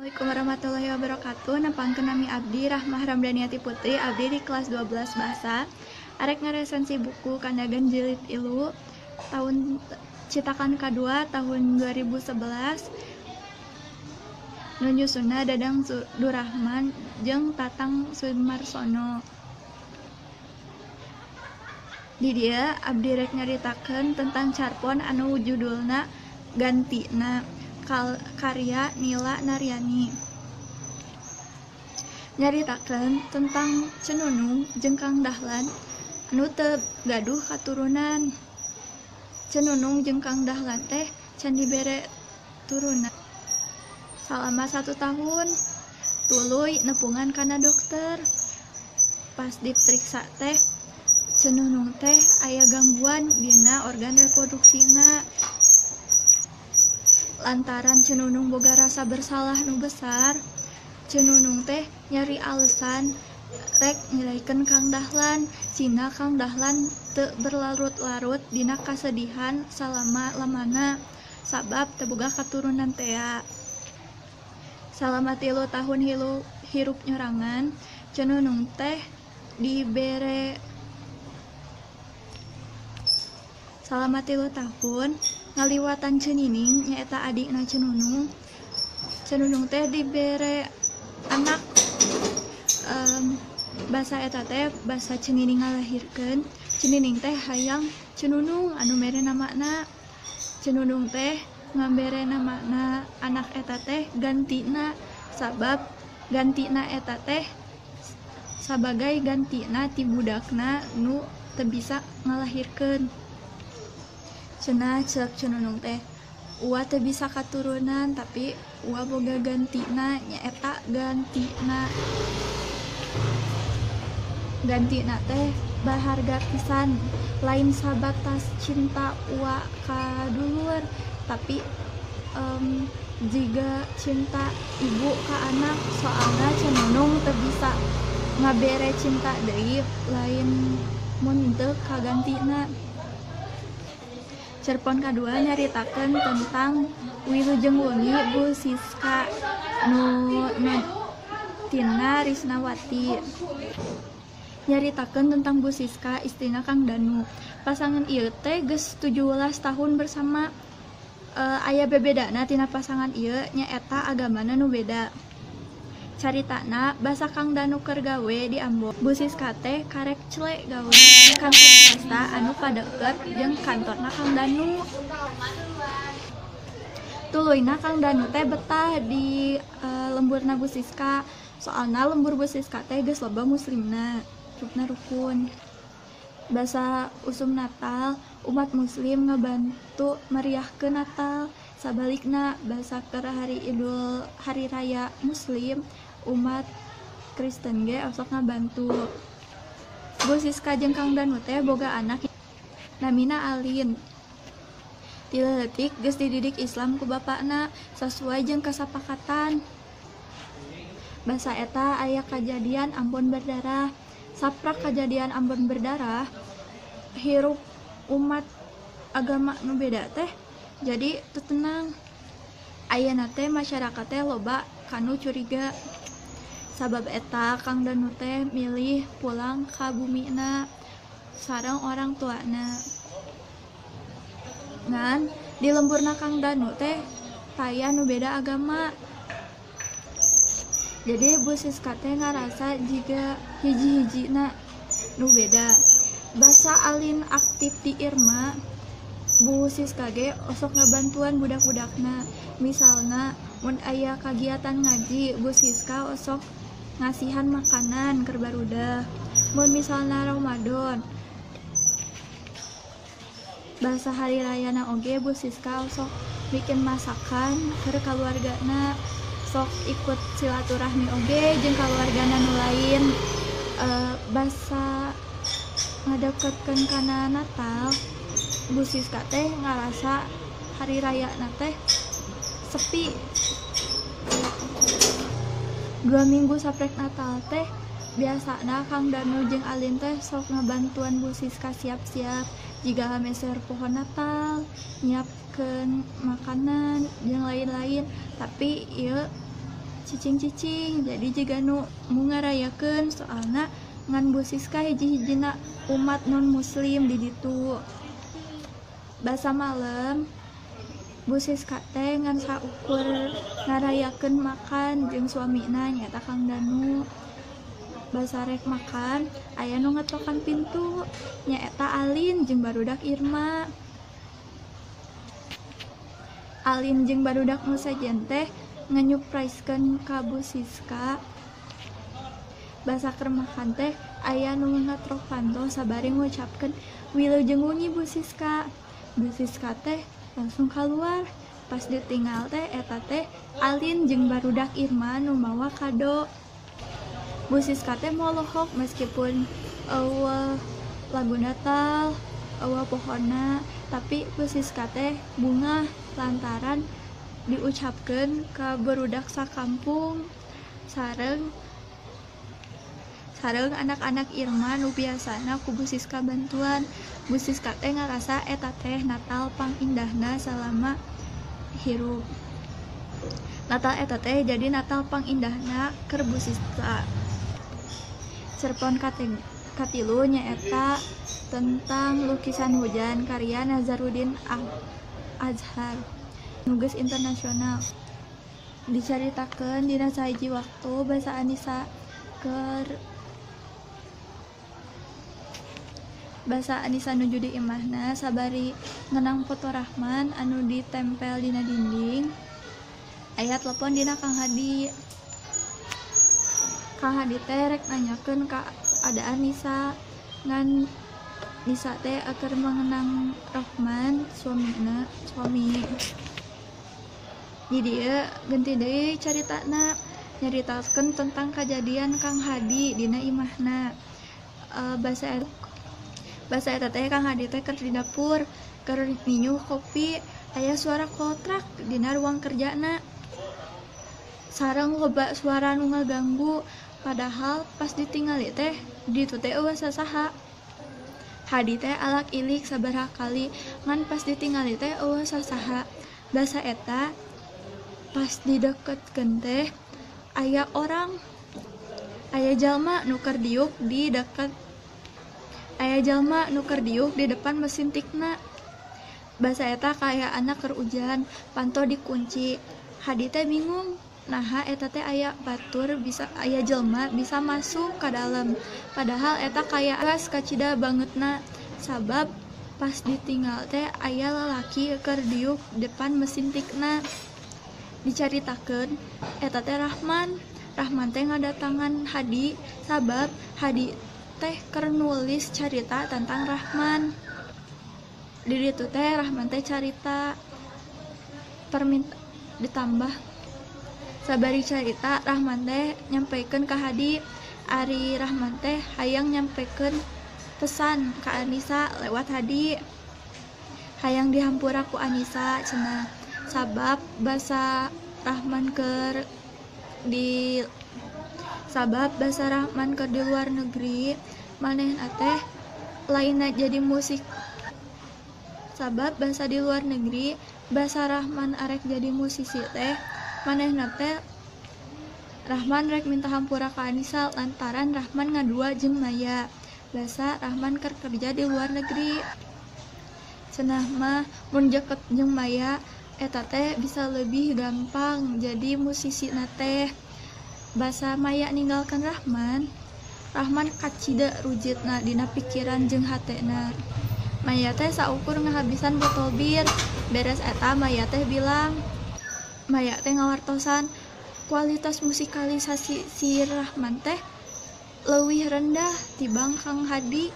Assalamualaikum warahmatullahi wabarakatuh. Nepangkeun nami abdi Rahmah Ramdaniati Putri, abdi di kelas 12 bahasa. Arek ngaresensi buku Kandagan Jilid Ilu tahun citakan kedua tahun 2011. Nu nyusunna Dadang Durahman jeung Tatang Sumarsono. Di dieu abdi rek nyaritakeun tentang carpon anu judulna Gantina karya Nila Naryani. Nyaritakeun tentang Cenunung jeung Kang Dahlan anu teu gaduh katurunan. Cenunung jeung Kang Dahlan teh can dibere turunan salama 1 tahun. Tuluy nepungan kana dokter. Pas diperiksa teh Cenunung teh aya gangguan dina organ reproduksina. Lantaran Cenunung boga rasa bersalah nu besar, Cenunung teh nyari alasan rek nyeraikeun Kang Dahlan. Cina Kang Dahlan teu berlarut-larut dina kasedihan salama-lamana sabab teu boga katurunan tea. Salama 3 tahun hirup nyorangan, Cenunung teh dibere salama 3 tahun ngaliwatan Cenining nyaeta adikna Cenunung. Cenunung teh dibere anak, basa eta teh basa Cenining ngalahirkeun. Cenining teh hayang Cenunung anu mere namana. Cenunung teh ngabere namana anak eta teh Gantina, sabab Gantina eta teh sabagai gantina ti budakna nu teu bisa ngalahirkeun. Cenah ceuk Cenunung teh, "Uwa teu bisa katurunan tapi uwa boga gantina nyaeta Gantina." Gantina teh baharga pisan, lain sabatas cinta uwa ka dulur, tapi jiga cinta ibu ka anak. Soalna Cenunung teu bisa ngabere cinta deui lain mun teu ka gantina. Cerpon kadua nyaritakeun tentang Wilujeng Wengi Bu Siska nu Tina Risnawati. Nyaritakeun tentang Bu Siska istrina Kang Danu. Pasangan ieu teh geus 17 tahun bersama. Aya bebedana tina pasangan ieu nyaeta agamana nu beda. Caritana basa Kang Danu keur gawe di Ambon, Bu Siska teh karek cele gawe di kantor swasta anu padeukeut jeung kantorna Kang Danu. Tuluyna Kang Danu teh betah di lemburna Bu Siska, soalna lembur Bu Siska teh geus loba muslimna, rupna rukun. Basa usum Natal, umat muslim ngabantu meriahkeun Natal. Sabalikna basa keur hari Idul Hari Raya Muslim, umat Kristen ge osok ngabantu. Bu Siska jeung Kang Danu teh boga anak namina Alin. Ti leutik geus dididik Islam ku bapakna sasuai jeung kasapakatan. Basa eta aya kajadian Ambon berdarah. Saprak kajadian Ambon berdarah, hirup umat agama nu beda teh jadi teu tenang. Ayeuna teh masyarakat teh loba kanu curiga. Sabab eta Kang Danu teh milih pulang ka bumina sareng orang tuana. Ngan di lemburna Kang Danu teh taya nu beda agama. Jadi Bu Siska teh ngarasa jiga hiji-hijina nu beda. Basa Alin aktif di Irma, Bu Siska ge osok ngabantuan budak-budakna. Misalna mun aya kagiatan ngaji, Bu Siska osok ngasihan makanan keur barudak. Mun misalna Ramadan, basa hari rayana oge Bu Siska osok bikin masakan keur kaluargana. Sok ikut silaturahmi oge jeung kaluargana nu lain. Basa ngadeketkeun kana Natal, Bu Siska teh ngarasa hari raya na teh sepi. 2 minggu saprek Natal teh biasana Kang Danu jeung Alin teh sok ngabantuan Bu Siska siap-siap jiga meser pohon Natal, nyiapkeun makanan jeung lain-lain. Tapi ieu cicing-cicing jadi jiga nu ngarayakeun soalna ngan Bu Siska hiji-hijina umat non muslim di ditu. Basa malem Bu Siska teh ngan saukur ngarayakeun makan jeung suamina nyaeta Kang Danu. Basa rek makan aya nu ngetokan pintu nyaeta Alin jeung barudak Irma. Alin jeung barudak nu sejen teh ngenyupraiskeun ka Bu Siska. Basa keur makan teh aya nu ngetrok panto sabari ngucapkeun wilujeng wengi Bu Siska. Bu Siska teh langsung keluar. Pas ditinggal teh eta teh Alin jeung barudak Irma nu mawa kado. Bu Siska teh molohok meskipun eueuh lagu Natal, eueuh pohonna, tapi Bu Siska teh bungah lantaran diucapkeun ka barudak sakampung sareng anak-anak Irma nu biasana ku Bu Siska bantuan. Bu Siska teh ngarasa eta teh Natal pangindahna salama hirup. Natal eta teh jadi Natal pangindahna keur Bu Siska. Cerpon katilu nyaeta tentang lukisan hujan karya Nazaruddin Azhar nugas internasional. Dicaritakeun dina sahiji waktu basa Anissa keur basa Anissa nuju di imahna sabari ngenang foto Rahman anu ditempel dina dinding. Aya telepon dina Kang Hadi. Kang Hadi teh rek nanyakeun kaadaan Nisa ngan Nisa teh keur mengenang Rahman suamina suami. Di dieu genti deui caritana nyaritakeun tentang kajadian Kang Hadi dina imahna. Basa eta teh Kang Hadi teh keur di dapur keur ninyuh kopi aya suara kotrak dina ruang kerjana. Sareng loba suara nu ngaganggu padahal pas ditingali teh ditu teh eueuh sasaha. Hadi teh alak ilik sabaraha kali ngan pas ditingali teh eueuh sasaha. Basa eta pas dideketkeun teh aya orang, aya jalma nu keur diuk di deket, aya jalma nu keur diuk di depan mesin tikna. Basa eta kaayaan keur ujan, panto dikunci. Hadi teh bingung naha eta teh aya batur bisa aya jelma bisa masuk ka dalam padahal eta kaya gas kacida bangetna sabab pas ditinggal teh aya lalaki keur diuk depan mesin tikna. Dicaritakeun eta teh Rahman. Rahman teh ngadatangan Hadi sabab Hadi teh keur nulis carita tentang Rahman. Di ditu teh Rahman teh carita perminta ditambah sabari carita Rahman teh nyampaikan ka Hadi. Ari Rahman teh hayang nyampaikan pesan ka Anissa lewat Hadi. Hayang dihampura ku Anissa cenah sabab basa Rahman keur di sabab basa Rahman keur di luar negeri manehna teh lainna jadi musik. Sabab basa di luar negeri basa Rahman arek jadi musisi teh manehna teh Rahman rek minta hampura ka Anissa lantaran Rahman ngadua jeung Maya. Basa Rahman keur kerja di luar negeri. Cenah mah mun deket jeung Maya eta teh bisa lebih gampang jadi musisi na teh. Basa Maya ninggalkan Rahman, Rahman kacida rujitna dina pikiran jeung hatena. Maya teh saukur ngahabisan botol bir. Beres eta Maya teh bilang, Maya teh ngawartosan kualitas musikalisasi si Rahman teh leuwih rendah tibang Kang Hadi.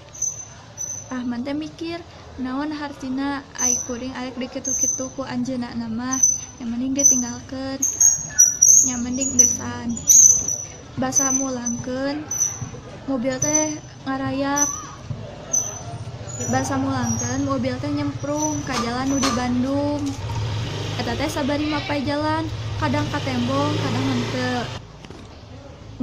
Rahman teh mikir naon hartina ai kuring arek dikitu-kitu ku anjeunna mah, yang mending ditinggalkeun, yang mending geusan. Basa mulangkeun mobil teh ngarayap. Basa mulangkeun mobil teh nyemprung ka jalan nu di Bandung. Eta teh sabari mapai jalan, kadang ka tembong, kadang henteu.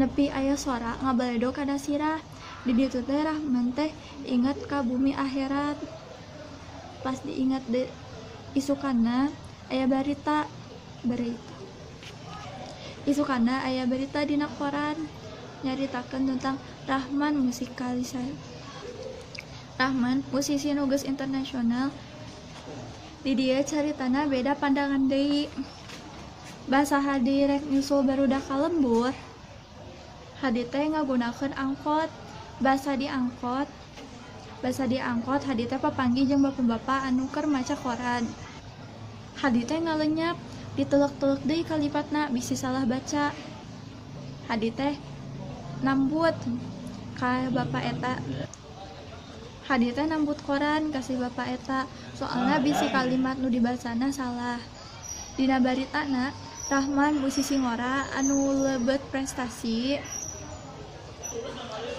Nepi aya sora ngabaledog kana sirah. Di ditu teh Rahman teh inget ka bumi akhirat. Pas diingat de isukanna aya barita. Isukana aya berita dina koran nyaritakeun tentang Rahman Rahman musisi nu geus internasional. Di dieu caritana beda pandangan deui. Basa Hadi rek nyusul barudak ka lembur, Hadi teh ngagunakeun angkot. Basa di angkot Hadi teh papanggih jeung bapak-bapak anu keur maca koran. Hadi teh ngalenyap, ditelek-telek deui kalimatna bisi salah baca. Hadi teh nambut ka bapak eta. Hadi teh nambut koran ka si bapak eta, soalna bisi kalimat nu dibacana salah. Dina baritana, Rahman musisi ngora anu lebet prestasi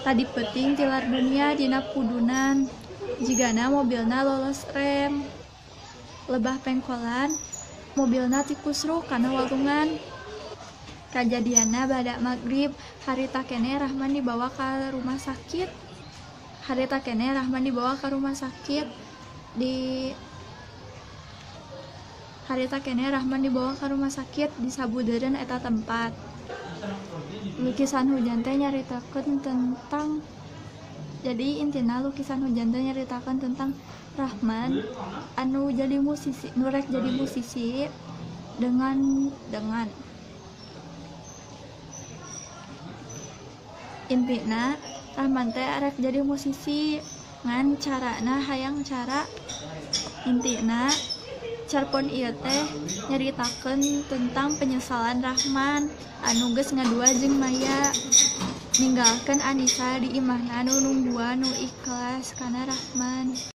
tadi peuting tilar dunia dina pudunan, jigana mobilna lolos rem. Lebah pengkolan, mobilna tikusruk kana walungan. Kajadianna bada magrib, harita keneh Rahman dibawa ka rumah sakit. Harita keneh Rahman dibawa ka rumah sakit di Harita keneh Rahman dibawa ka rumah sakit di sabudeureun eta tempat. Lukisan hujan teh nyaritakeun tentang, jadi intina lukisan hujan teh nyaritakeun tentang Rahman anu jadi musisi, nu rek jadi musisi dengan intina Rahman teh rek jadi musisi ngan carana hayang cara intina carpon ieu teh nyaritakeun tentang penyesalan Rahman anu geus ngadua jeung Maya, ninggalkeun Anisa di imahna nu nungguan nu ikhlas kana Rahman.